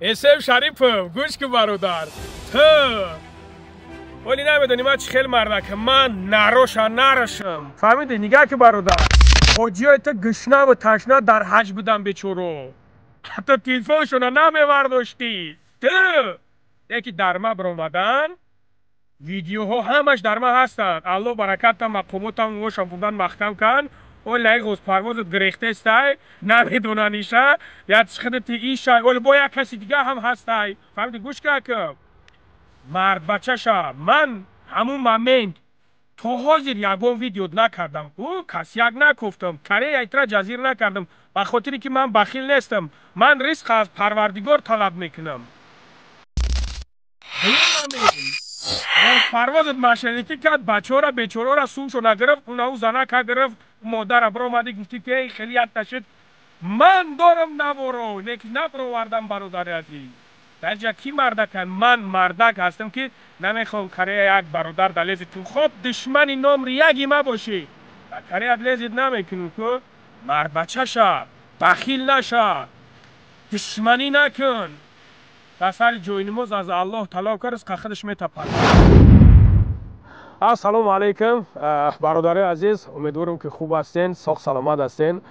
Эсем Шарипов, гӯш кун, бародар, ту оли намедонӣ ман чӣ хел мардакам. Ман нароша нарашам, фаҳмидӣ? Нигаҳ ки, бародар, ҳоҷиёи ту гушнаву ташна дар ҳаҷ будан, бечоро, ҳатто телефоншона намевардоштӣ ту. Яки дар ма биромадан, видеоҳо ҳамаш дар ма ҳастанд. Аллоҳ баракатам, мақомотам вошам будан маҳкам кан. Оли ғузпарвозат гирехтестай, намедонаниша як худати ишай. Оли бо як каси дига ҳам ҳастай, фаҳмиди? Гӯш кунакам, мардбачаша. Ман ҳамун момент то ҳозир ягон видео накардам, ӯ касяк накуфтам, корея итра ҷазир накардам, ба хотире ки ман бахил нестам. Ман ризқ аз Парвардигор талаб мекунам. Парвозат мошенникӣ кард бачаҳора, бечораора сумшо нагирифт, унау занака гирифт, модара биромадӣ, гуфтӣ ки эй, хеле якташид. Ман дорам наворо, леки набировардам. Бародари азиз, дар ҷа кӣ мардакам? Ман мардак ҳастам, ки намехоҳам корея як бародар далези ту. Хоб, душмани номри яги ма бошӣ, корея лезит намекунӣ ку. Мардбача ша, бахил наша, душманӣ накун. Дар сари ҷойнамоз аз Аллоҳ талаб кар, ризқа худаш метапад. Ассалому алайкум, бародарои азиз, умедворам, ки хуб ҳастен, соғ саломат ҳастен.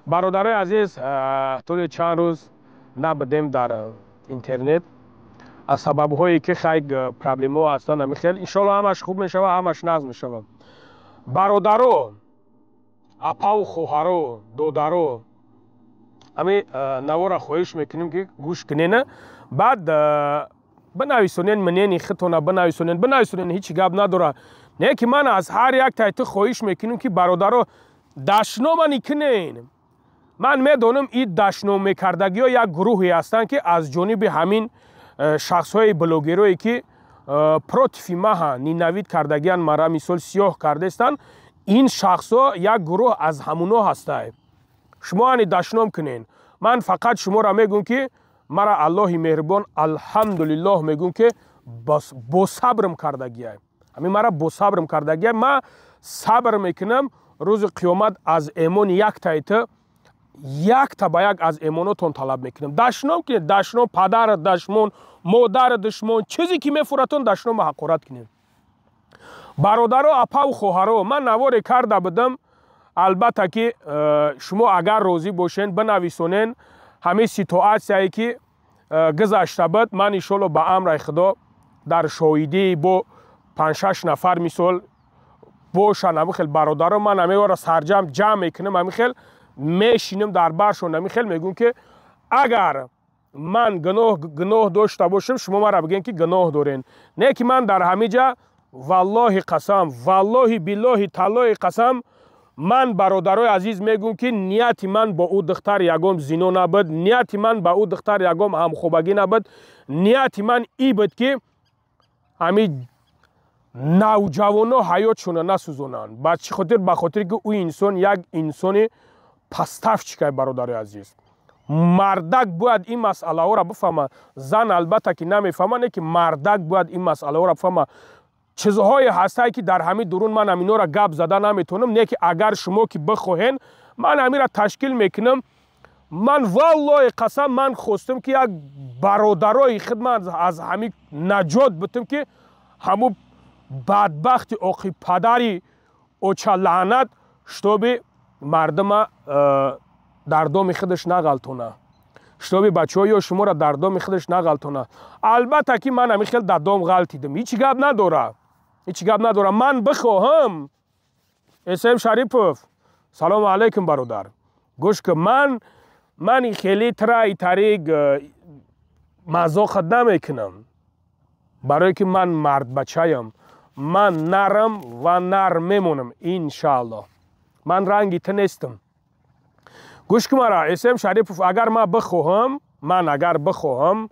Бародарои азиз, тӯли чанд рӯз набудем дар интернет аз сабабҳое ки хай проблемаҳо ҳастанд. Ами хел, иншоалло, ҳамаш хуб мешавад, ҳамаш нағз мешавад. Бародаро, апаву хоҳаро, додаро, ами навора хоҳиш мекунем, ки гӯш кунена, баъд бинависонен, мнение худтона бинависонен, бинависонен, ҳеҷ гап надора. Не ки ман аз ҳар як тайти хоҳиш мекунем, ки, бародаро, дашнома никунен. Ман медонам, ин дашном мекардагиҳо як гурӯҳе ҳастанд, ки аз ҷониби ҳамин шахсҳои блогерое, ки против маҳа ненавид кардагиян, мара мисол сиёҳ кардестанд. Ин шахсҳо як гурӯҳ аз ҳамуно ҳастай. Шумо ани дашном кунен. Ман фақат шуморо мегӯм, ки мара Аллоҳи меҳрубон, алҳамдулиллоҳ, мегӯм, ки босабрм кардагиай. Ҳамин мара босабрм кардагиай. Ман сабр мекунам, рӯзи қиёмат аз эмони яктаи ту якта ба як аз эмонотон талаб мекунам. Дашном кунед, дашном, падара дашмон, модара душмон, чизе ки мефуратон, дашнома ҳақорат кунед. Бародаро, апаву хоҳаро, ман наворе карда будам. Албатта ки шумо агар розӣ бошен, бинависонен. Ҳамин ситуатсияе ки гузашта буд, ман иншолло ба амраи Худо дар шоҳидии бо панҷшаш нафар мисол бошанд. Ҳамин хел, бародаро, ман ҳамеора сарҷам ҷамъ мекунам, ҳамин хел мешинам дар баршон, ҳамин хел мегӯм, ки агар ман гуноҳ дошта бошам, шумо мара бигӯен, ки гуноҳ дорен. Не ки ман дар ҳамин ҷа, валлоҳи қасам, валлоҳи биллоҳи таллоҳи қасам, ман, бародарои азиз, мегӯм, ки нияти ман бо ӯ духтар ягон зино набуд, нияти ман ба ӯ духтар ягон ҳамхобагӣ набуд. Нияти ман и буд, ки ҳамин навҷавоно ҳаётшона насӯзонанд. Ба чӣ хотир? Ба хотире ки ӯ инсон як инсони поставщик ай. Бародарои азиз, мардак бояд ин масъалаҳоро бифаҳмад. Зан албатта ки намефаҳмад, не ки мардак бояд ин масъалаҳоро бифаҳмад. Чизҳое ҳастае, ки дар ҳамин дурун ман ҳаминҳоро гап зада наметавонам. Не ки агар шумо ки бихоҳен, ман ҳаминро ташкил мекунам. Ман, валлоҳи қасам, ман хостам, ки як бародарои худ ман аз ҳамин наҷот бутам, ки ҳамун бадбахти оқи падари оча лаънат, чтобы мардума дар доми худаш нағалтона, чтобы бачаҳо ё шуморо дар доми худаш нағалтона. Албатта ки ман ҳамин хел дар дом ғалтидам, ҳеҷ гап надора, ҳеҷ гап надора. Ман бихоҳам, Эсм Шарипов, салому алайкум, бародар, гӯш кун, ман хеле траи тарик мазоқат намекунам, барое ки ман мардбачаям. Ман нарам ва нар мемонам, иншааллоҳ. Ман ранги ту нестам. Гӯш кун мара, Эсм Шарипов, агар ман бихоҳам, ман агар бихоҳам,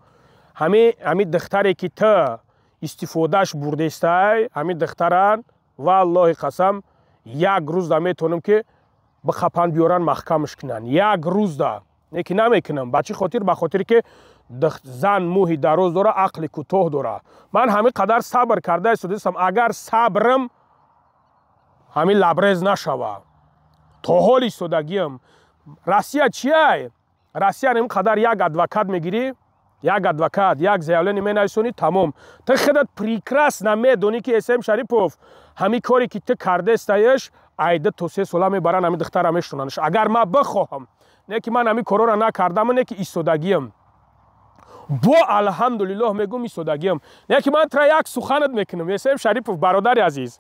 ҳами духтаре ки ту истифодааш бурдестай, ҳамин духтара, валлоҳи қасам, як рӯзда метавонам, ки бихапанд, биёранд, маҳкамаш кунанд як рӯзда. Не ки намекунам. Ба чӣ хотир? Ба хотире ки зан мӯҳи дароз дора, ақли кӯтоҳ дора. Ман ҳамин қадар сабр карда истодастам, агар сабрам ҳамин лабрез нашава, то ҳол истодагиам. Россия чиай? Россия ин қадар як адвокат мегирӣ. Як адвокат, як заявление менависонӣ, тамом. Ту худат прекрасно медонӣ, ки СМ Шарипов, ҳамин коре ки ту кардестаеш, ай 2 то 3 сола мебаранд, ҳамин духтара мешунанш. Агар ман бихоҳам, не ки ман ҳамин корора накардам, не ки истодагиам бо, алҳамдулиллоҳ мегӯм, истодагиам. Не ки ман тра як суханат мекунам, СМ Шарипов, бародари азиз,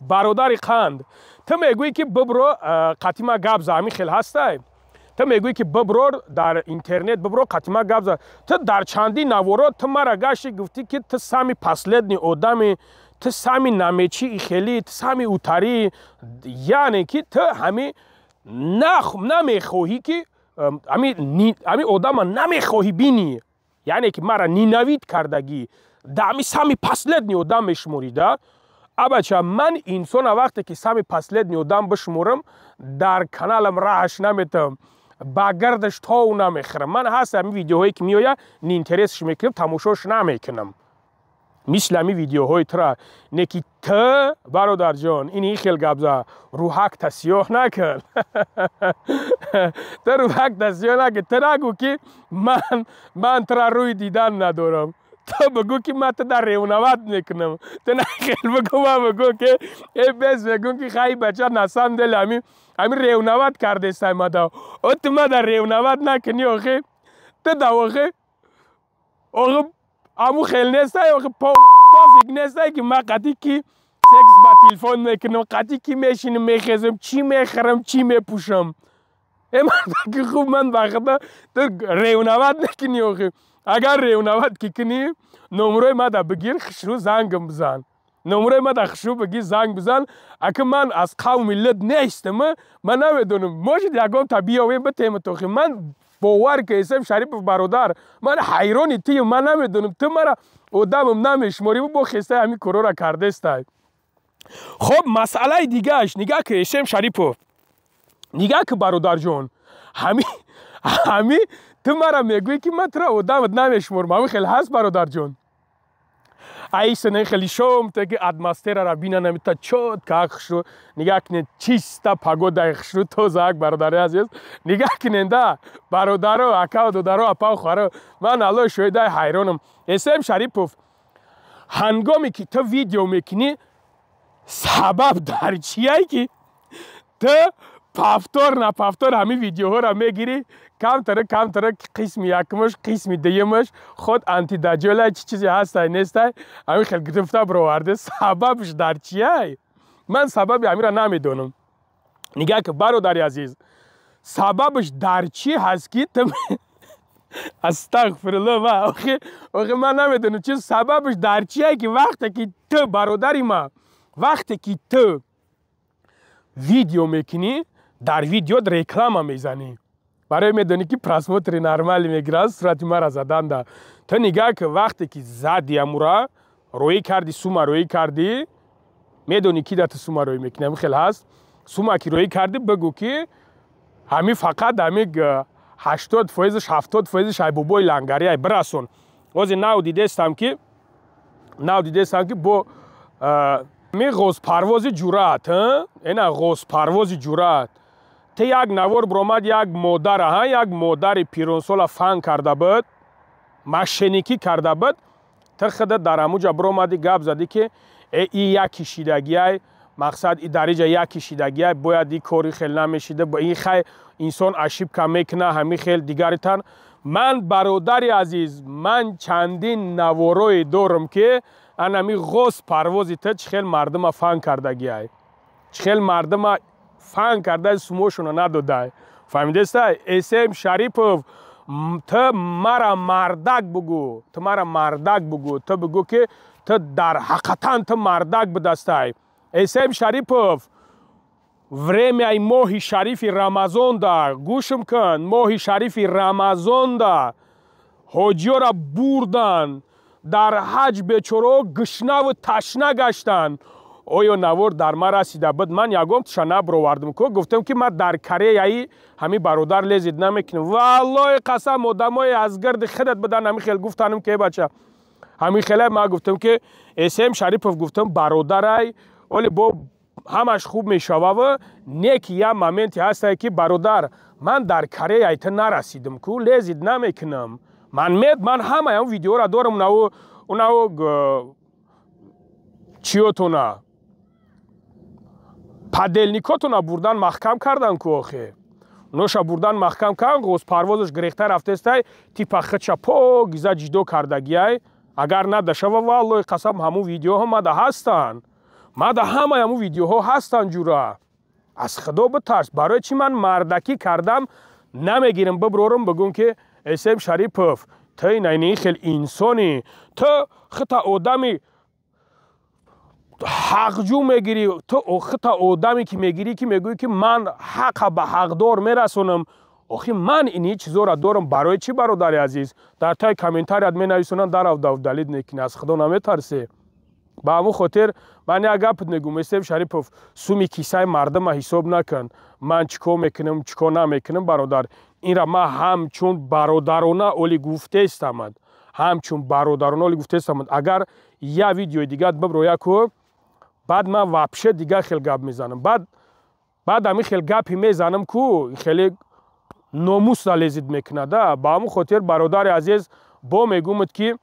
бародари қанд. Ту мегӯӣ, ки бибро, қатима гап за. Ҳамин хел ҳастай? Ту мегӯӣ, ки биброр дар интернет, бибро, қатима гап за. Ту дар чандин наворо ту мара гашти, гуфтӣ, ки ту самый последний одами, ту самый намечи и хели, ту самый утарӣ. Яъне ки ту ҳами намехоҳӣ, ки ҳами одама намехоҳӣ бинӣ, яъне ки мара ненавид кардагӣ, да ҳами самый последний одам мешуморӣ, да? Абача, ман инсона вақте ки самый последний одам бишуморам, дар каналам раҳаш наметам, ба гардаш тов намехӯрам. Ман ҳаст, ҳамин видеоҳое ки меояд, неинтерес ш мекунам, тамошош намекунам, мисли ҳамин видеоҳои тура. Не ки ту, бародарҷон, ин хел гап за, рӯҳакта сиёҳ накун, ту рӯҳакта сиёҳ накун. Ту нагӯ, ки ман тура рӯи дидан надорам. Ту бигӯ, ки ман ту дар ревновать мекунам. Ту нахел бигӯ, ман бигӯ, ки э бес, мегӯм, ки хай, бача, на самом деле ҳамин ревновать кардестай мада. О, ту мада ревновать накунӣ, охи ту да, охи аму хел нестай, охи пофиг нестай, ки ман қати ки секс ба телефон мекунам, қати ки мешинам, мехезам, чӣ мехӯрам, чӣ мепӯшам. Э, мардаки хуб, ман ба худо, ту ревновать накунӣ. Охи агар ревновать ки кунӣ, номерои мада бигир, хушрӯ зангам бизан. Номерои мада хушрӯ бигир, занг бизан. Ака, ман аз қавми лид нестам, ман намедонам, может, ягон та биёвем, битемат. Охи ман бовар ки, Эсем Шарипов, бародар, ман ҳайрони тиюм. Ман намедонам, ту мара одамам намешуморӣ, бо хестаи ҳамин корора кардестай. Хоб, масъалаи дигааш, нигаҳ ки, Эсем Шарипов, нигаҳ ки, бародарҷон, ҳами ту мара мегӯӣ, ки ман тура одамат намешуморам. Ҳамин хел ҳаст, бародарҷон? Айсана хеле шом теки атмосферара бинанам, та чётко ак хушрӯ. Нигаҳ кунед, чиста погодаи хушрӯ, тоза ак. Бародари азиз, нигаҳ кунед, да, бародаро, акау, додаро, апау, хоҳаро, ман алло шоҳидаи, ҳайронам. Эсем Шарипов, ҳангоме ки ту видео мекунӣ, сабаб дар чияй, ки ту повтор на повтор ҳамин видеоҳоро мегирӣ, камтара камтара, қисми якумаш, қисми дуюмаш, худ антидаҷолай, чӣ чизе ҳастай, нестай, ҳамин хел гирифта бироварде. Сабабш дар чияй? Ман сабаби ҳаминро намедонам. Нигаҳ ки, бародари азиз, сабабш дар чӣ ҳаст, ки ту, астағфирулло, ма охи ман намедонам, чи сабабш дар чие, ки вақте ки ту, бародари ма, вақте ки ту видео мекунӣ, дар видеот реклама мезанӣ, барои медонӣ, ки просмотри нормалӣ мегирад сурати мара заданда. Ту нигаҳ ки, вақте ки зади, амура роӣ кардӣ, сума роӣ кардӣ, медонӣ, ки да ту сума роӣ мекунӣ. Ҳамин хел ҳаст? Сума ки роӣ кардӣ, бигӯ, ки ҳамин фақат ҳамин 80 фоизаш, 70 фоизаш ай бобои лангари ай бирасон. Ҳозир нав дидестам, ки бо ми ғозпарвози ҷуръат, ина ғозпарвози ҷуръат, те як навор биромад, як модара, ҳа, як модари пиронсола фан карда буд, мошенникӣ карда буд. Ту худа дар ҳамуҷа биромадӣ, гап задӣ, ки э, и як кишидагиай, мақсад и дар иҷа як кишидагиай, бояд и кори хел намешида, ин хай инсон ошибка мекуна, ҳамин хел дигаритан. Ман, бародари азиз, ман чандин наворое дорам, ки анами ғоз парвози ту чӣ хел мардума фан кардагиай, чӣ хел мардума фан кардай, сумошуно надодай. Фаҳмидестай, Эсем Шарипов? Ту мара мардак бугӯ, ту мара мардак бугӯ, ту бигӯ, ки ту дар ҳақиқатан ту мардак будастай. Эсем Шарипов, время и моҳи шарифи Рамазонда, гӯшм кун, моҳи шарифи Рамазонда ҳоҷиёра бурдан дар ҳаҷ, бечораҳо гушнаву ташна гаштанд. Оё навор дар ман расида буд? Ман ягон туша набировардам ку, гуфтам, ки ман дар Кореяи ҳамин бародар лезить намекунам. Валлоҳи қасам, одамое аз гирди худат будан, ҳамин хел гуфтанам, ки бача, ҳамин хеле. Ман гуфтам, ки Эсем Шарипов, гуфтам, бародарай, оле бо ҳамаш хуб мешавава. Не ки як моменте ҳастае, ки, бародар, ман дар Кореяи ту нарасидам ку, лезить намекунам. Ман мед, ман ҳамаи ҳам видеоро дорам, унау чиётона, подельникотона бурдан маҳкам кардан ку охе. Уноша бурдан маҳкам кардан, ғозпарвозаш гирехта рафтестай, типа хича покиза ҷидо кардагиай. Агар надашава, валлои қасам, ҳамун видеоҳо мада ҳастанд. Мада ҳамаи ҳамун видеоҳо ҳастанд, ҷура. Аз худо битарс. Барои чӣ ман мардакӣ кардам, намегирам биброрам бигӯм ки Эсем Шарипов, ту инайни хел инсонӣ, ту хита одами ҳақҷӯ мегирӣ, ту хита одаме ки мегирӣ, ки мегӯӣ ки ман ҳақа ба ҳақдор мерасонам. Охи ман ини чизоро дорам. Барои чӣ, бародари азиз, дар таи комментарият менависонанд, дарав далид мекунӣ, аз худо наметарсӣ. Ба ҳамун хотир ман як гапат мегӯм, Эсем Шарипов, суми кисаи мардума ҳисоб накун. Ман чӣ кор мекунам, чӣ кор намекунам, бародар, инра ман ҳамчун бародарона оли гуфтестамад, ҳамчун бародарона оли гуфтестамад. Агар як видеои дигар биброя ку, баъд ман вообще дигар хел гап мезанам. Баъд ҳамин хел гапи мезанам ку, хеле номус залезид мекунада. Ба ҳамун хотир, бародари азиз, бо мегӯмад ки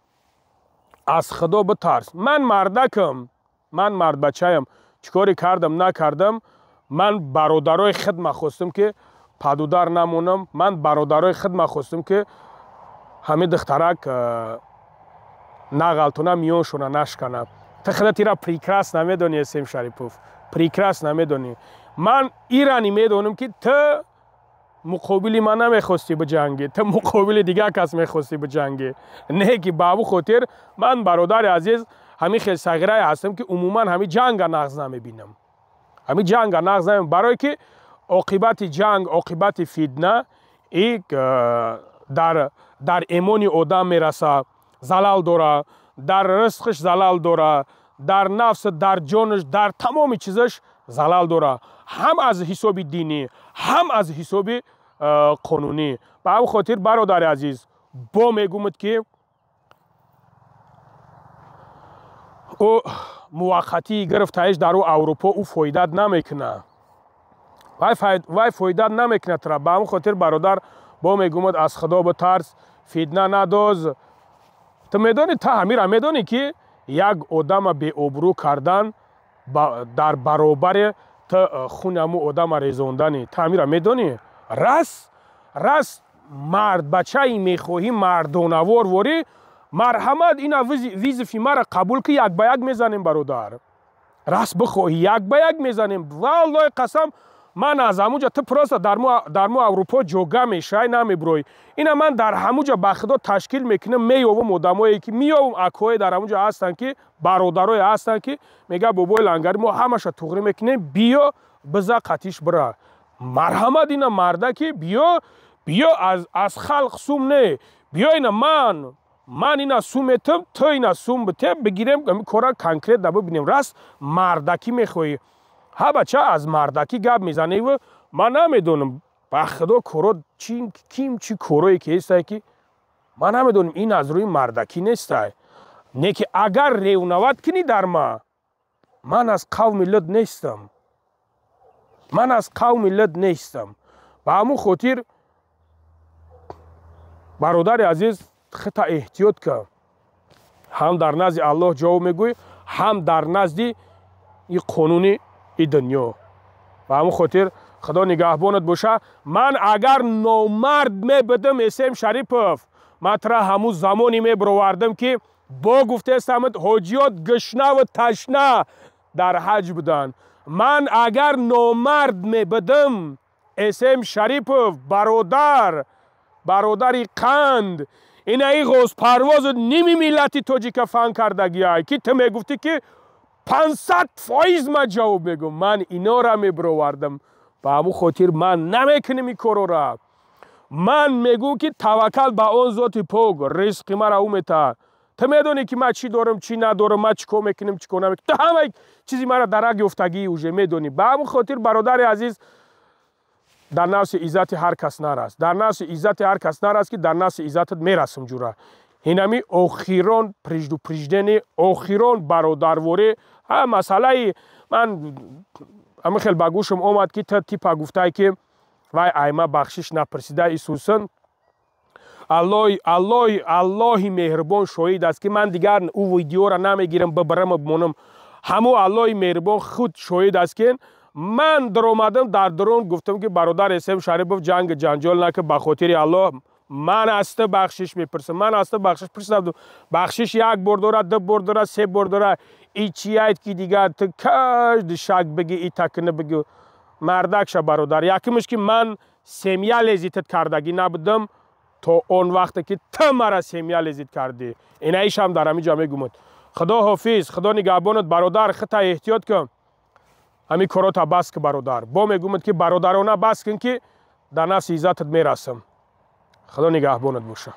аз худо битарс. Ман мардакам, ман мардбачаям, чӣ коре кардам, накардам, ман бародарои хидма хостам ки падудар намонам, ман бародарои хидма хостам ки ҳамин духтарак нағалтона, миёншона нашкана. Ту худат ира прекрасно медонӣ, Эсем Шарипов, прекрасно медонӣ. Ман ирани медонам ки ту муқобили ман намехостӣ биҷангӣ, ту муқобили дигар кас мехостӣ биҷангӣ. Не ки ба ҳамун хотир ман, бародари азиз, ҳамин хел сағирае ҳастам ки умуман ҳамин ҷанга нағз намебинам, ҳамин ҷанга нағз намебинам, барое ки оқибати ҷанг, оқибати фитна и дар эмони одам мераса, залал дора, дар ризқиш залал дора, дар нафс, дар ҷонаш, дар тамоми чизаш залал дора, ҳам аз ҳисоби динӣ, ҳам аз ҳисоби қонунӣ. Ба ҳамин хотир, бародари азиз, бо мегӯмад ки ӯ муваққатии гирифтаиш дар ӯ Аврупо, ӯ фоидат намекунад, вай фоидат намекунад тура. Ба ҳамин хотир, бародар, бо мегӯмад, аз худо битарс, фитна надоз. Ту медонӣ, ту ҳамира медонӣ ки як одама беобрӯ кардан дар баробари ту хуни ҳамун одама резондани. Ту ҳамира медонӣ? Раст мардбачаи мехоҳӣ, мардонавор ворӣ, марҳамат, ина визифи мара қабул ки, як ба як мезанем, бародар. Раст бихоҳӣ, як ба як мезанем, валлои қасам. Ман аз ҳамуҷа, ту просто дар мо Аврупо ҷога мешай, намебурой. Ина ман дар ҳамуҷа ба худо ташкил мекунам, меёвам одамое ки меёвам, акҳое дар ҳамуҷа ҳастанд ки бародарое ҳастанд ки мега бобои лангари мо ҳамаша туғрӣ мекунем, биё биза қатиш бира. Марҳамат, ина мардаки биё, биё аз халқ сум не, биё ина ман ина сум метам, ту ина сум бите, бигирем кора конкретно бибинем. Раст мардакӣ мехоҳӣ, ҳа бача, аз мардакӣ гап мезаневу ман намедонам, ба худо коро ким чӣ корое ки ҳестае ки ман намедонам, ин аз рӯи мардакӣ нестай. Не ки агар ревнават кунӣ дар ма, ман аз қавми луд нестам, ман аз қавми луд нестам. Ба ҳамун хотир, бародари азиз, хита эҳтиёт кун. Ҳам дар назди Аллоҳ ҷавоб мегӯӣ, ҳам дар назди и қонуни и дунё. Ба ҳамун хотир худо нигаҳбонат боша. Ман агар номард мебудам, Эсем Шарипов, ман тура ҳамун замоне мебировардам ки бо гуфтестамад ҳоҷиёт гушнаву ташна дар ҳаҷ буданд. Ман агар номард мебудам, Эсем Шарипов, бародар, бародари қанд, инаи ғозпарвозу ними миллати тоҷика фан кардагиай ки ту мегуфтӣ ки 500% ман ҷавоб мегӯм, ман инора мебировардам. Ба ҳамун хотир ман намекунем ин корора. Ман мегӯм ки таваккал ба он зоти пок, ризқи мара ӯ метаҳад. Ту медонӣ ки ман чӣ дорам, чӣ надорам, ман чӣ кор мекунам, чӣ кор намекунам. Ту ҳамаи чизи мара дарак ёфтагӣ уже медонӣ. Ба ҳамун хотир, бародари азиз, дар нафси иззати ҳар кас нарас, дар нафси иззати ҳар кас нарас ки дар нафси иззатат мерасам, ҷура. Инами охирон предупреждение, охирон бародарворӣ. Ҳа масъалаи ман ҳамин хел ба гӯшам омад ки ту типа гуфтай ки вай айма бахшиш напурсида Исусан. Аллоҳи меҳрубон шоҳид аст, ки ман дигар ӯ видеоро намегирам, бибарам, бимонам. Ҳамун Аллоҳи меҳрубон худ шоҳид аст, ки ман даромадам дар дурун, гуфтам, ки бародар Эсем Шарипов, ҷанг ҷанҷол накун, ба хотири Аллоҳ ман аз ту бахшиш мепурсам. Ман аз ту бахшиш пурсидам. Бахшиш як бор дорад, ду бор дорад, се бор дорад. И чияйд, ки дигар ту каждый шаг бигӣ, и такина бигӣ? Мардак ша, бародар. Якумш, ки ман семья лезить кардагӣ набудам то он вақте ки ту мара семья лезить кардӣ. Инаишам дар ҳамин ҷо мегумад. Худо ҳофиз, Худо нигаҳбонат, бародар. Хита эҳтиёт кун, ҳамин корота бас ки, бародар. Бо мегумад, ки бародарона бас кун, ки дар нафси иззатат мерасам. Худо нигаҳбонат боша.